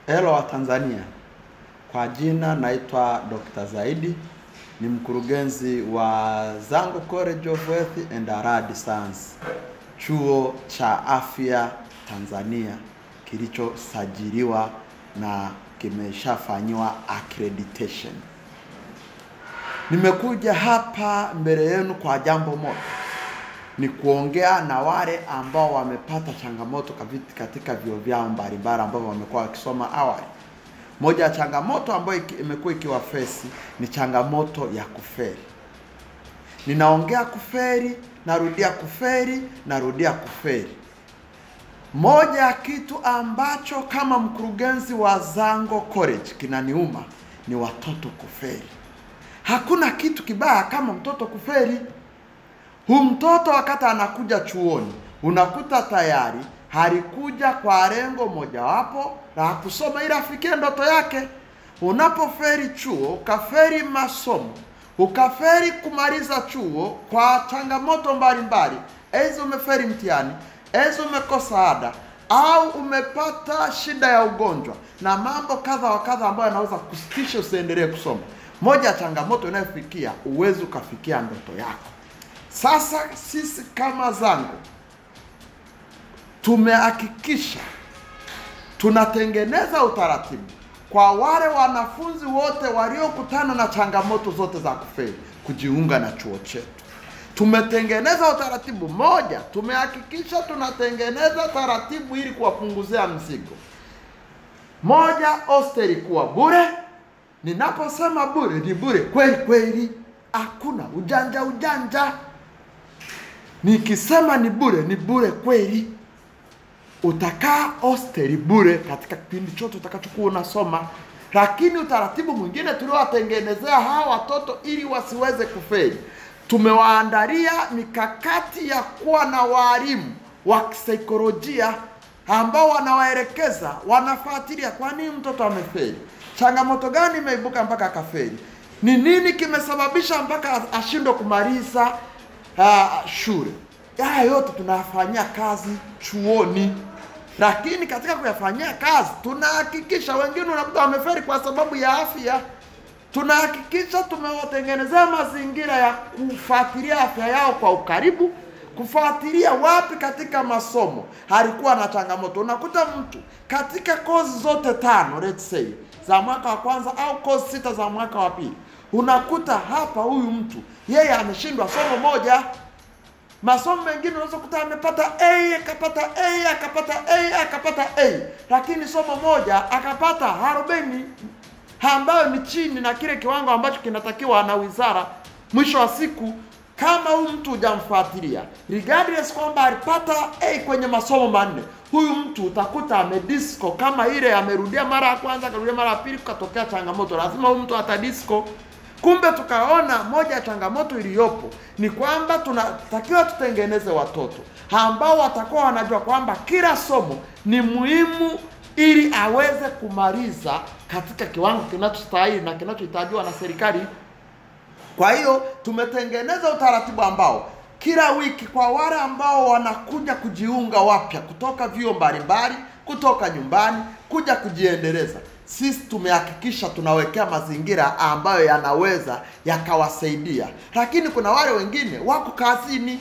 Hello wa Tanzania. Kwa jina naitwa Dr. Zaidi, ni mkurugenzi wa Zango College of Health and Allied Science, chuo cha afya Tanzania kilichosajiliwa na kimeshafanyiwa accreditation. Nimekuja hapa mbele yenu kwa jambo moja, ni kuongea na wale ambao wamepata changamoto katika vyuo vyao mbalimbali ambao wamekuwa wakisoma awali. Moja ya changamoto ambayo imekuwa ikiwafesi ni changamoto ya kufeli. Ninaongea kufeli, narudia kufeli, narudia kufeli. Moja ya kitu ambacho kama mkurugenzi wa Zango College kinaniuma ni watoto kufeli. Hakuna kitu kibaya kama mtoto kufeli. Hu mtoto wakati anakuja chuoni, unakuta tayari halikuja kwa lengo mojawapo la kusoma ili afikie ndoto yake. Unapofeli chuo, ukafeli masomo, ukafeli kumaliza chuo kwa changamoto mbalimbali, aidha umefeli mtihani, aidha umekosa ada, au umepata shida ya ugonjwa na mambo kadha wa kadha ambayo yanaweza kusitisha usiendelee kusoma. Moja ya changamoto inayofikia, uwezo ukafikia ndoto yako. Sasa sisi kama Zango tumehakikisha tunatengeneza utaratibu kwa wale wanafunzi wote waliokutana na changamoto zote za kufeli kujiunga na chuo chetu. Tumetengeneza utaratibu moja, tumehakikisha tunatengeneza taratibu ili kuwapunguzia mzigo. Moja, hosteli kuwa bure. Ninaposema bure ni bure kweli kweli, hakuna ujanja ujanja. Nikisema ni bure ni bure kweli. Utakaa hosteli bure katika kipindi chote utakachokuwa unasoma. Lakini utaratibu mwingine tuliowatengenezea hawa watoto ili wasiweze kufeli, tumewaandalia mikakati ya kuwa na walimu wa kisaikolojia ambao wanawaelekeza, wanafuatilia kwa nini mtoto amefeli, changamoto gani imeibuka mpaka akafeli, ni nini kimesababisha mpaka ashindwe kumaliza shule. Haya yote tunafanyia kazi chuoni. Lakini katika kuyafanyia kazi tunahakikisha, wengine unakuta wamefeli kwa sababu ya afya, tunahakikisha tumewatengenezea mazingira ya kufuatilia afya yao kwa ukaribu, kufuatilia wapi katika masomo alikuwa na changamoto. Unakuta mtu katika kozi zote 5, let's say, za mwaka wa kwanza au kozi 6 za mwaka wa pili, unakuta hapa huyu mtu yeye ameshindwa somo moja. Masomo mengine unaweza kukuta amepata A, akapata A, akapata A, akapata A, lakini somo moja akapata 40, ambayo ni chini na kile kiwango ambacho kinatakiwa na wizara. Mwisho wa siku, kama huyu mtu hujamfuatilia, regardless kwamba alipata A kwenye masomo 4, huyu mtu utakuta amedisco. Kama ile amerudia mara ya kwanza, akarudia mara ya pili, kukatokea changamoto, lazima huyu mtu atadisco. Kumbe tukaona moja ya changamoto iliyopo ni kwamba tunatakiwa tutengeneze watoto ambao watakuwa wanajua kwamba kila somo ni muhimu ili aweze kumaliza katika kiwango kinachostahili na kinachohitajiwa na serikali. Kwa hiyo tumetengeneza utaratibu ambao kila wiki kwa wale ambao wanakuja kujiunga wapya kutoka vyuo mbalimbali, kutoka nyumbani, kuja kujiendeleza, sisi tumehakikisha tunawekea mazingira ambayo yanaweza yakawasaidia. Lakini kuna wale wengine wako kazini,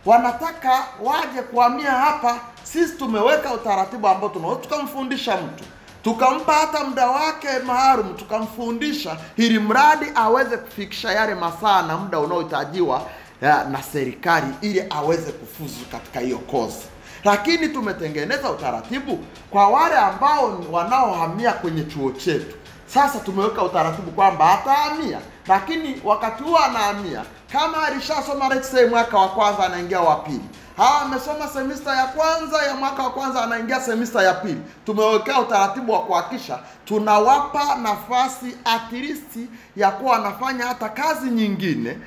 wanataka waje kuhamia hapa. Sisi tumeweka utaratibu ambao tunaweza tukamfundisha mtu, tukampa hata muda wake maalum, tukamfundisha ili mradi aweze kufikisha yale masaa na muda unaohitajiwa na serikali ili aweze kufuzu katika hiyo kozi. Lakini tumetengeneza utaratibu kwa wale ambao wanaohamia kwenye chuo chetu. Sasa tumeweka utaratibu kwamba atahamia, lakini wakati huo anahamia, kama alishasoma let's say mwaka wa kwanza anaingia wa pili, hawa amesoma semester ya kwanza ya mwaka wa kwanza anaingia semester ya pili, tumewekea utaratibu wa kuhakikisha tunawapa nafasi at least ya kuwa wanafanya hata kazi nyingine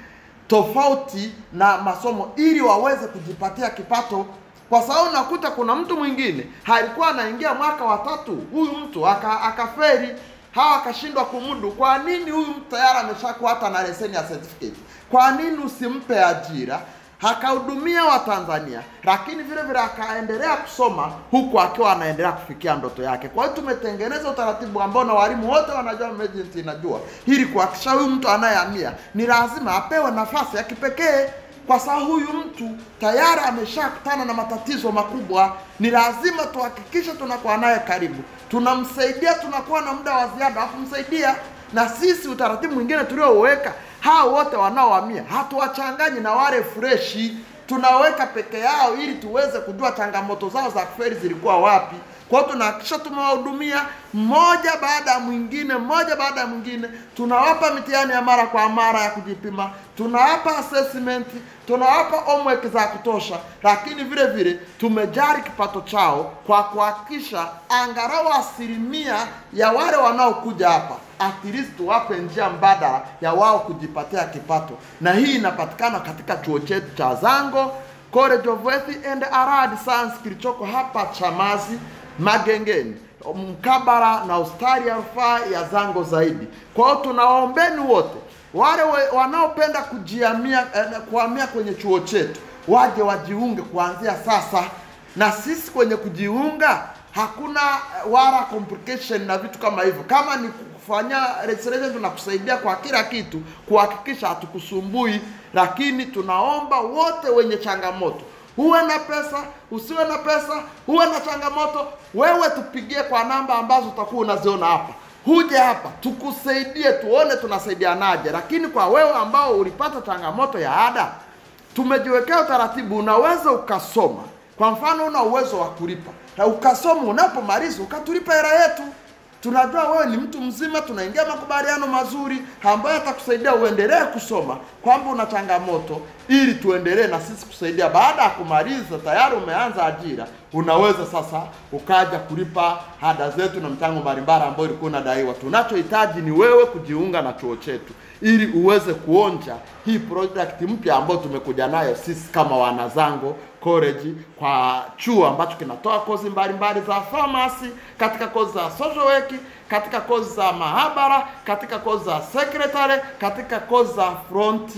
tofauti na masomo ili waweze kujipatia kipato. Kwa sababu nakuta kuna mtu mwingine alikuwa anaingia mwaka wa 3, huyu mtu akafeli, hawa akashindwa kumudu. Kwa nini huyu mtu tayari ameshakuwa hata na leseni ya certificate? Kwa nini usimpe ajira akahudumia Watanzania, lakini vile vile akaendelea kusoma huku akiwa anaendelea kufikia ndoto yake. Kwa hiyo tumetengeneza utaratibu ambao na walimu wote wanajua, management inajua, ili kuhakikisha huyu mtu anayehamia ni lazima apewe nafasi ya kipekee, kwa sababu huyu mtu tayari ameshakutana na matatizo makubwa. Ni lazima tuhakikishe tunakuwa naye karibu, tunamsaidia, tunakuwa na muda wa ziada wa kumsaidia. Na sisi utaratibu mwingine tuliouweka, hao wote wanaohamia hatuwachanganyi na wale freshi, tunaweka peke yao ili tuweze kujua changamoto zao za kufeli zilikuwa wapi. Kwa hiyo tunahakikisha tumewahudumia mmoja baada ya mwingine, mmoja baada ya mwingine. Tunawapa mitihani ya mara kwa mara ya kujipima, tunawapa assessment, tunawapa homework za kutosha, lakini vile vile tumejali kipato chao kwa kuhakikisha angalau asilimia ya wale wanaokuja hapa at least tuwape njia mbadala ya wao kujipatia kipato. Na hii inapatikana katika chuo chetu cha Zango College of Health and Allied Science kilichoko hapa Chamazi Magengeni, mkabala na hospitali ya rufaa ya Zango zaidi. Kwa hiyo tunawaombeni wote wale wanaopenda kuhamia kwenye chuo chetu waje wajiunge kuanzia sasa. Na sisi kwenye kujiunga hakuna wala complication na vitu kama hivyo. Kama ni kufanya registration, tunakusaidia kwa kila kitu kuhakikisha hatukusumbui. Lakini tunaomba wote wenye changamoto, uwe na pesa, usiwe na pesa, uwe na changamoto, wewe tupigie kwa namba ambazo utakuwa unaziona hapa. Huje hapa tukusaidie, tuone tunasaidianaje. Lakini kwa wewe ambao ulipata changamoto ya ada, tumejiwekea utaratibu, unaweza ukasoma. Kwa mfano una uwezo wa kulipa, na ukasoma, unapomaliza ukatulipa hela yetu. Tunajua wewe ni mtu mzima, tunaingia makubaliano mazuri ambayo yatakusaidia uendelee kusoma, kwamba una changamoto, ili tuendelee na sisi kusaidia. Baada ya kumaliza tayari umeanza ajira, unaweza sasa ukaja kulipa ada zetu na mchango mbalimbali ambayo ilikuwa unadaiwa. Tunachohitaji ni wewe kujiunga na chuo chetu ili uweze kuonja hii product mpya ambayo tumekuja nayo sisi kama wanazango College, kwa chuo ambacho kinatoa kozi mbalimbali za pharmacy, katika kozi za social work, katika kozi za maabara, katika kozi za secretary, katika kozi za front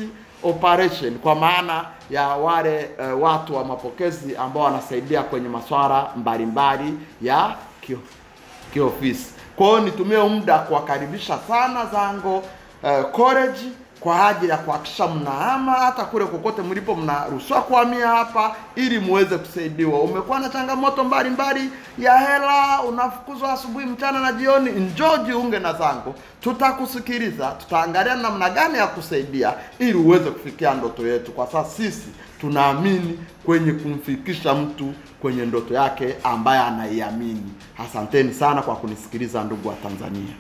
operation, kwa maana ya wale watu wa mapokezi ambao wanasaidia kwenye masuala mbalimbali ya kiofisi. Kwa hiyo nitumie muda kuwakaribisha sana Zango College kwa ajili ya kuhakikisha mnahama hata kule kokote mlipo, mnaruhusiwa kuhamia hapa ili muweze kusaidiwa. Umekuwa na changamoto mbalimbali ya hela, unafukuzwa asubuhi, mchana na jioni, njoo jiunge na Zango. Tutakusikiliza, tutaangalia namna gani ya kusaidia ili uweze kufikia ndoto yetu. Kwa sasa sisi tunaamini kwenye kumfikisha mtu kwenye ndoto yake ambaye anaiamini. Asanteni sana kwa kunisikiliza ndugu wa Tanzania.